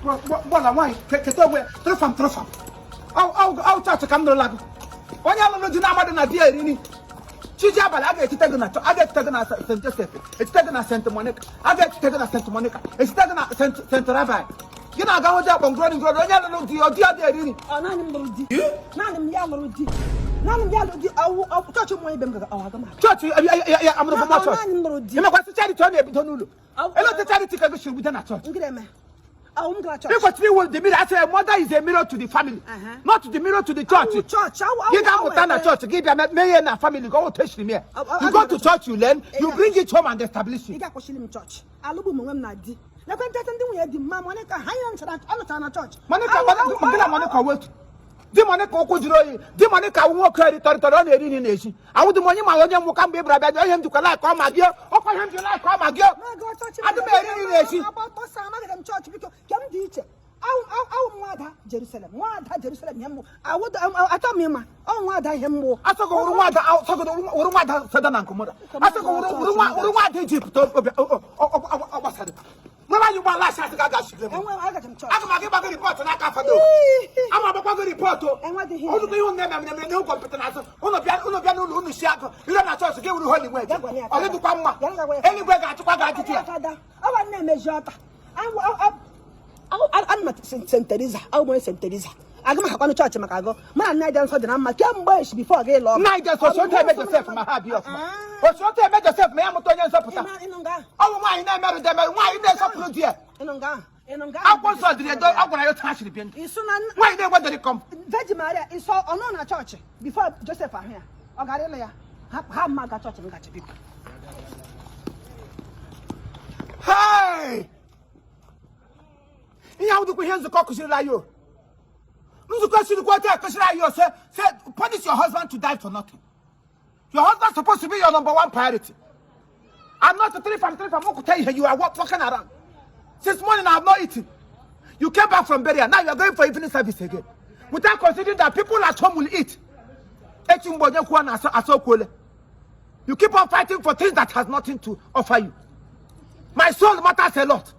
Gbọla nwaanyị keta onwe trụfam trụfam. Ọwụ chọọchị ka m nụrụla gị. Onye alụlụ di na-amadụ na di ya eri nri. Chiji abalị a ga-echite gị na a ga-echite gị na St. Joseph, echite gị na St. Monica, a ga-echite gị na St. Monica, echite gị na St. Rabbi. Gị na-aga hụ di akpọ ngrori ngrori onye lụrụ di ọ di ya dị eri nri. Ọ naanị m lụrụ di. Naanị m ya lụrụ di. Naanị m ya lụrụ di. Ọwụ chọọchị ụmụ ibe m gara ọwa aga m aga. Chọọchị ya amụrụ bụ Ọ chọọchị. naanị m lụrụ di. Ịmakwasị charity ọ na-ebido n'ụlọ. Ọ- Ele otu charity ka gị siri bido na chọọchị. Ngịrị eme. Ọwụ m gara Ị chọọchị. kwesịrị iwu the mirror. I say mother is a mirror to the family, not the mirror to the church. Ọwụ chọọchị. Ọwụ Gị ga-amụta na ọwụ chọọchị gị bịa mee ihe na family gị otu esiri mee. You go to church, you learn, you bring it home and establish Ị it. ga-akwụsịrị m chọọchị. Alụbụ m onwe m na di. Lekwe ntete ndị nwunye di m ma Monica ha nye nọchara na chọọchị. Monica gị na Monica wetu. Di Monica ụkwụ jụrụ oyi. Di Monica awụ nwoke eri tọrịtọrị ọ na-eri nri na-esi. Awụ dị m onye ma onye nwụ ka mgbe ị bịara bịa onye m jikwa like ọ ma gị ọkwa ihe m ji like ọ ma gị. Adị m eri nri na-esi. Agba ọsọ amaghị m chọọchị biko ka m dị iche. Awụ m nwada Jerusalem, nwada Jerusalem ihe mbụ. Awụ achọ m ịma ọ nwada ihe mbụ. Asọgọ wụrụ nwada, asọgọ wụrụ nwada Sodom and Gomorrah. Asọgọ wụrụ nwada Egypt ọ gbasara. Nwere anyị ụgbọala asị asị ga-aga shigre m. Enwe agaghị m chọọchị. Aga m aga ịgba gị report n'aka fada. Ama agbakwa gị report. Enweghị ihe. Ọnụkọ ihe unu na-eme mere n'ihu kọmputa n'azụ. Unu bịa n'ụlọ unu si agụ. Ire na chọọchị gị wuru holy word. Bịa gwa ya. Ọ dịkwa mma. Bịa gwa ya. Eluigwe ga-achịkwa gị ajụjụ ya. Fada, ọ bụ nne emeji ọta. Ana m St. Teresa, awụ m onye St. Teresa. Aga m akwanụ chọọchị maka agụ. Mụ na nna dị nsọ dị na mma kemgbe echi before gị lụọ m. Nna anyị dị nsọ, osi otu eme Joseph ma ha bịa ọfụma. Osi otu eme Joseph ma ya mụta onye nzọpụta. Ịnụ nga ahụ, Ọ bụ nwaanyị na-emerụ demerụ, nwaanyị na-esọpụrụ di ya. ịnụ nga ahụ, ịnụ nga ahụ. Akwụkwọ nsọ dịrị edo, ọ gwara ya otu ha siri bie ndụ. Ịsụ na Nwaanyị na-enwedịrị kọm. Virgin Maria ịsọ ọ nọ na chọọchị before Joseph ahụ ya. Ọ gara ịlụ ya. Ha mma ga chọọchị m gachi biko. Hey! Ihe ahụ dịkwa ihe nzukọ kụziri anyị o. Nzukọ sirikwa otu a kụziri anyị o say punish your husband to die for nothing. Your husband supposed to be your number one priority. I'm not three from three from Okuta here. You are walking around. Since morning I have not eaten. You came back from burial. Now you are going for evening service again. Without considering that people at home will eat. Echi mgbe onye kwuo na asọ okwuole. You keep on fighting for things that has nothing to offer you. My soul matters a lot.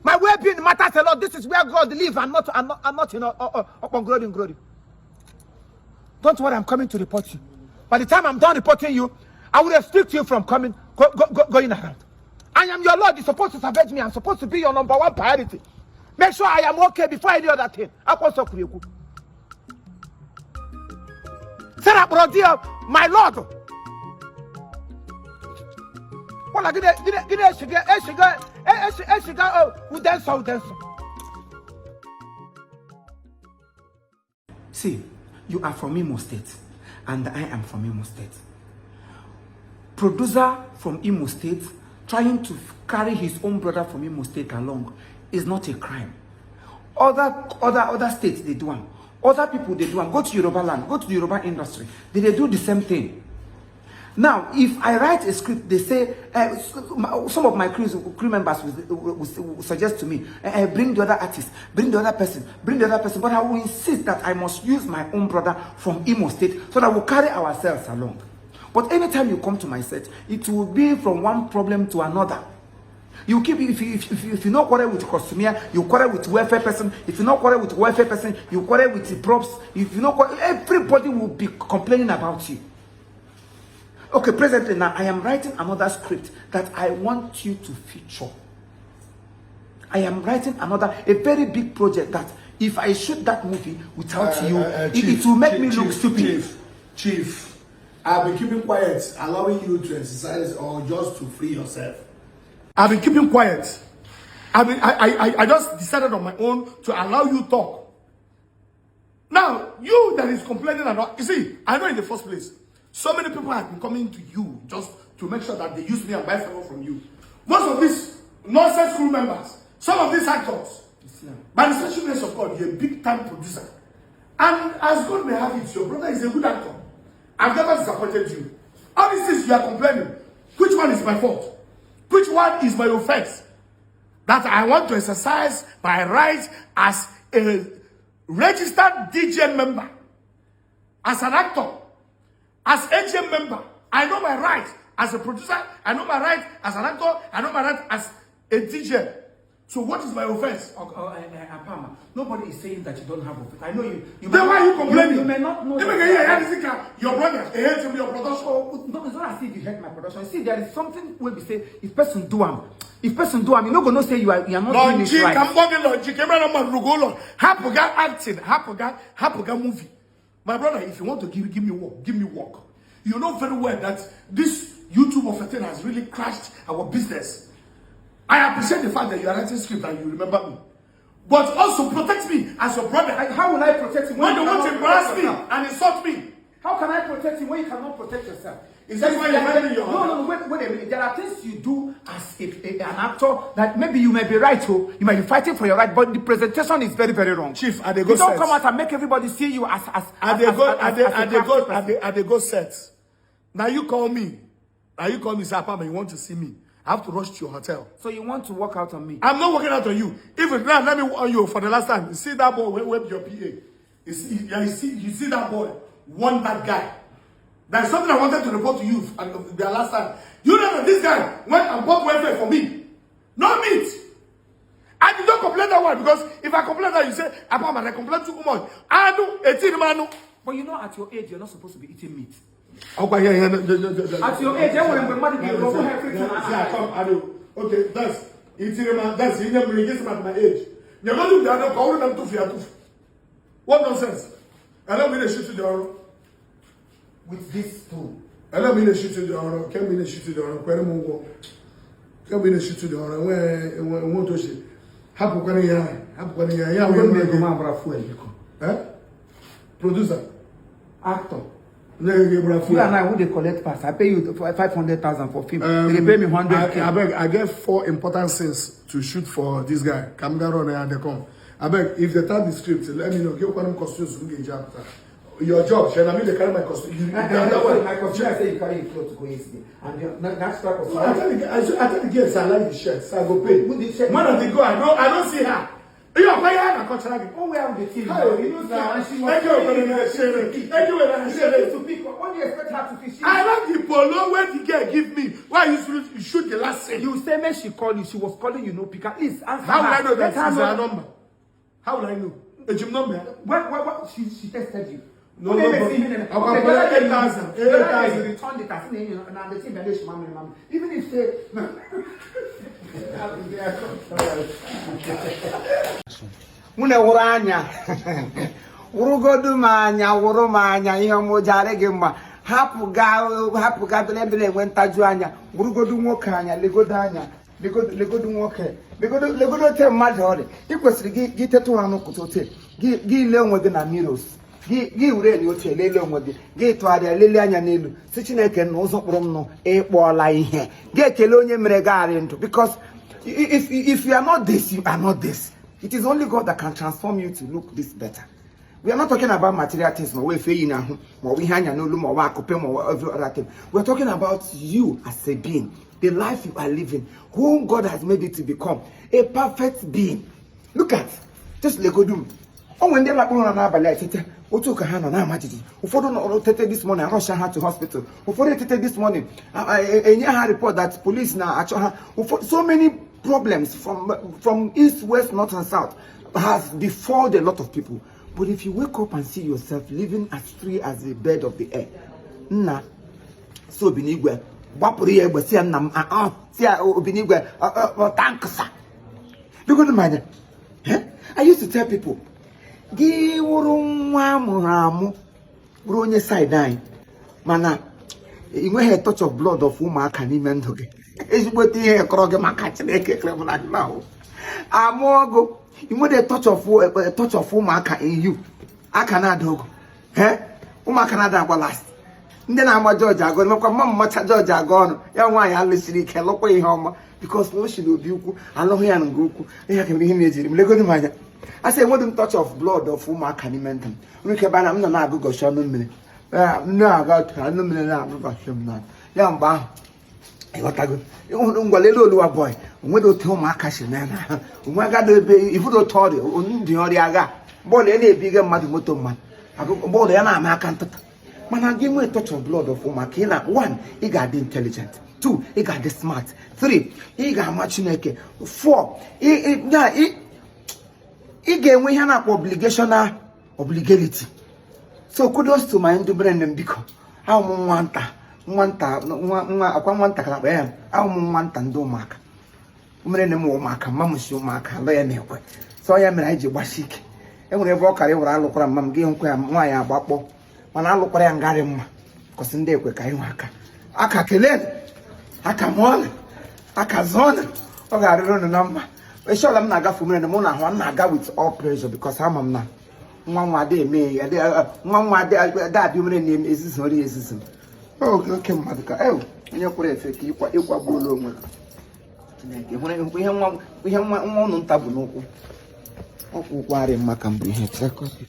My well-being matters a lot. This is where God lives and not in upon glory and glory. Don't worry, I'm coming to report you. By the time I'm done reporting you, I will restrict you from coming, go, go, go, going around. I am your Lord. You're supposed to salvage me. I'm supposed to be your number one priority. Make sure I am okay before any other thing. Akwụkwọ nsọ kwuru ekwu. Sarah kpọrọ di ya, my Lord. Wala gịnị gịnị gịnị esiga esiga esi esiga ude nsọ ude nsọ. See, you are from Imo State, and I am from Imo State. Producer from Imo State trying to carry his own brother from Imo State along is not a crime. Other states, they do am. Other people, they do am. Go to Yoruba land, go to the Yoruba industry. They do the same thing. Now, if I write a script, they say, some of my crew members will suggest to me, bring the other artist, bring the other person, bring the other person. But I will insist that I must use my own brother from Imo State so that we'll carry ourselves along. But anytime you come to my set, it will be from one problem to another. You keep, if you not quarrel with costumier, you quarrel with welfare person. If you not quarrel with welfare person, you quarrel with the props. If you not quarrel, everybody will be complaining about you. Okay, presently now, I am writing another script that I want you to feature. I am writing a very big project that if I shoot that movie without you, Chief, it will make Chief, me look Chief, stupid. Chief, Chief, I've been keeping quiet, allowing you to exercise or just to free yourself. I've been keeping quiet. I just decided on my own to allow you talk. Now, you that is complaining about, you see, I know in the first place, so many people have been coming to you just to make sure that they use me and buy favor from you. Most of these nonsense crew members, some of these actors, by the special grace of God, you're a big time producer. And as God may have it, your brother is a good actor. I've never disappointed you. All these things you are complaining, which one is my fault? Which one is my offense? That I want to exercise my right as a registered DJ member, as an actor, as AGM member. I know my right as a producer, I know my right as an actor, I know my right as a DJ. So what is my offense? Apama, nobody is saying that you don't have offense. I know you. You Then may why are you complaining? You may not know. Even that- here, here, your brother, he hates your production. Oh, no, it's not as if you hate my production. See, there is something where we say if person do am, if person do am, you no go no say you are not doing it Lọnchi right. ka m gwa gị Lọnchi ka emere mmadụ rugo ụlọ hapụga acting, hapụga movie. My brother, if you want to give me work, give me work. You know very well that this YouTube of a thing has really crashed our business. I appreciate the fact that you are writing script and you remember me, but also protect me as your brother. How will I protect you When you they want to cannot embarrass protect me yourself? and insult me. How can I protect you when you cannot protect yourself? Is that why you find me your No, wait, wait a minute. There are things you do as an actor that maybe you may be right, oh, you may be fighting for your right, but the presentation is very, very wrong. Chief, I dey go You don't set. come out and make everybody see you as I dey as, go, as, I dey, as, I as a dey go, crafty I person. dey, I dey go set. Now you call me. Now you call me, say, "Apama, you want to see me? I have to rush to your hotel." So you want to work out on me? I'm not working out on you. Even now, let me warn you for the last time. You see that boy wey be your PA. You see, yeah, you see that boy. Warn that guy. There's something I wanted to report to you and the last time. You know that this guy went and bought welfare for me. No meat. I did not complain that one because if I complain that, you say, "Apama, I complain too much." I know, 18 man. But you know, at your age, you're not supposed to be eating meat. Okay, yeah, no, no, no, no, At your age, enwere mgbe mmadụ ga-eru ọbụghị everything. See, I come, I do. Okay, that's eating man, that's in them bring at my age. You're going to be able to call them to fear. What nonsense? Allow me to shoot the ọrụ. With this stone. Allow me to shoot the ọrụ. Kemgbe ị na-shoot the ọrụ, kwere m ụgwọ. Kemgbe ị na-shoot the ọrụ, enwe otu o si. Hapụkwana ihe ahụ, hapụkwana ihe ahụ. Ya wee mere gị. Agbara fuel, biko. Eh? Producer, Actor. nye gị gbara You fuel. and I, who dey collect pass, I pay you 500,000 for film. They dey pay me 100K. I beg, I get four important scenes to shoot for this guy. Ka m ga run ya, they come. I beg, if they type the script, let me know. Give one costumes m ga-eji apụta. Your job, shey na me dey carry my costume. You, that one. My costume, I say you carry your clothes to go yesterday. And the, that's that No, I tell the girls I like the shirt, so I go pay. Who the shirt? One of the go, I don't see her. You are paying her cultural. Oh, where the team? Hey, You know, now, and she was Thank you, saying- Thank you, She Thank you. used to pick. What do you expect her to feel? She, I like the polo wey the girl give me. Why you shoot the last scene? You say make she call you. She was calling you, no pick. At least answer How will her. I know Let that her is know. her number? How will I know? Ejim number? What, she tested you. No, Okay, no, let's but- see him then. I will Okay, pay the other day 8,000, the other day 8,000. you returned it as in, and the thing that is, mommy, mommy. Even if say no. Nwunye wụrụ anya, wụrụgodu m anya, wụrụ m anya. Ihe ọmụjarị gị mma, hapụga, hapụga ebe na-enwe ntaju anya. Wụrụgodu nwoke anya, legodo anya, legodo, legodo nwoke, legodo, legodo ote mmadụ ọrịa. Ị kwesịrị gị teta ụra n'ụtụtụ ote gị lee onwe gị na mirrors gị, gị were enyo ochie lelee onwe gị, gị tụgharịa lelee anya n'elu, si Chineke na ụzọ kpụrụ m nụ ịkpọọla ihe gị. Ekele onye mere gị ndụ, because if you are not this, you are not this. It is only God that can transform you to look this better. We are not talking about material things, ma ọ efe yi n'ahụ, ma ọ bụ ihe anya n'olu, ma ọ bụ akụpe, ma ọ bụ every other thing. We are talking about you as a being, the life you are living, whom God has made you to become, a perfect being. Look at just legodum o nwere ndị lakpụrụ ụra n'abalị a etete otu ka ha nọ na-ama jijiji. Ụfọdụ nọrọ tete this morning, arusha ha to hospital. Ụfọdụ etete this morning, enye ha report that police na-achọ ha. Ụfọdụ, so many problems from east, west, north and south has befalled a lot of people. But if you wake up and see yourself living as free as a bird of the air, nna, si Obinigwe gbapụrụ ya egbe, si ya nna m, si ya Obinigwe tanksa biko m anya. Eh? I used to tell people, gị wụrụ nwa amụrụ amụ, bụrụ onye side anyị, mana ị nweghị touch of blood of ụmụaka n'ime ndụ gị, ezigbote ihe kọrọ gị maka Chineke kere mụ na gị na amụọ gụ, ị nwere touch of ụmụaka in you. Aka na-ada ogo. Eh? Ụmụaka na-ada agba last. Ndị na-ama jọji agụ mekwa mma mmacha jọji agụ ọnụ ya. Nwaanyị alụsiri ike lụkwa ihe ọma, because o si n'obi ukwu alụghị ya nga ukwu. Ihe ka mere ihe na-ejiri m legodo m anya, a sị enweghị m touch of blood of ụmụaka n'ime ndụ m. Nwere ike ebe na m nọ na-agụgọchi ọnụ mmiri. Ee, m na-aga otu ọnụ mmiri na-agụgọchi m n'anya ya mgbe ahụ. Ịghọtago? Ịhụrụ ngwa lele oluwa boy, onwere otu ụmụaka si mee na ha onwe agada ebe ifuru otu ọrịa ndị ọrịa agha bọọlụ ya na-ebiga mmadụ moto mmadụ bọọlụ ya na-ama aka ntụtụ. Mana gị nwee touch of blood of ụmụaka, ị na one, ị ga-adị intelligent, two, ị ga-adị smart, three, ị ga-ama Chineke, four, ị ga-enwe ihe a na-akpọ obligational obligality. So kudos to my ndị bere nne m. Biko, ahụ m nwa nta, nwa nta, nwa nwa akwa nwa nta ka na-akpa ya. Ahụ m nwa nta ndị ụmụaka mere nne m wụ ụmụaka, mma m si ụmụaka alụ ya na-ekwe. So ya mere anyị ji gbasi ike. E nwere ebe ọ kara ịwere alụkwara mma m gị nkwa ya nwaanyị agbakpọ, mana alụkwara ya ngarị mma kọsị ndị ekwe ka ịnwe aka aka kelee aka mụọ aka zụọ. Ọ ga-arịrị unu na mma. Esi ọla m na-agafe mere mụ na ahụ m na-aga with all pressure, because ama m na nwa nwa adị eme ya nwa nwa adị adị mere na ezizu ori ezizu oge oke mmadụ ka ew onye kwere efe ka ịkwa ịkwagbuola onwe. Chineke hụrụ ihe nwa, ihe nwa nwa ụnụ nta bụ n'ụkwụ ọkwụ ụkwụ arị mma ka mbụ ihe chekọ.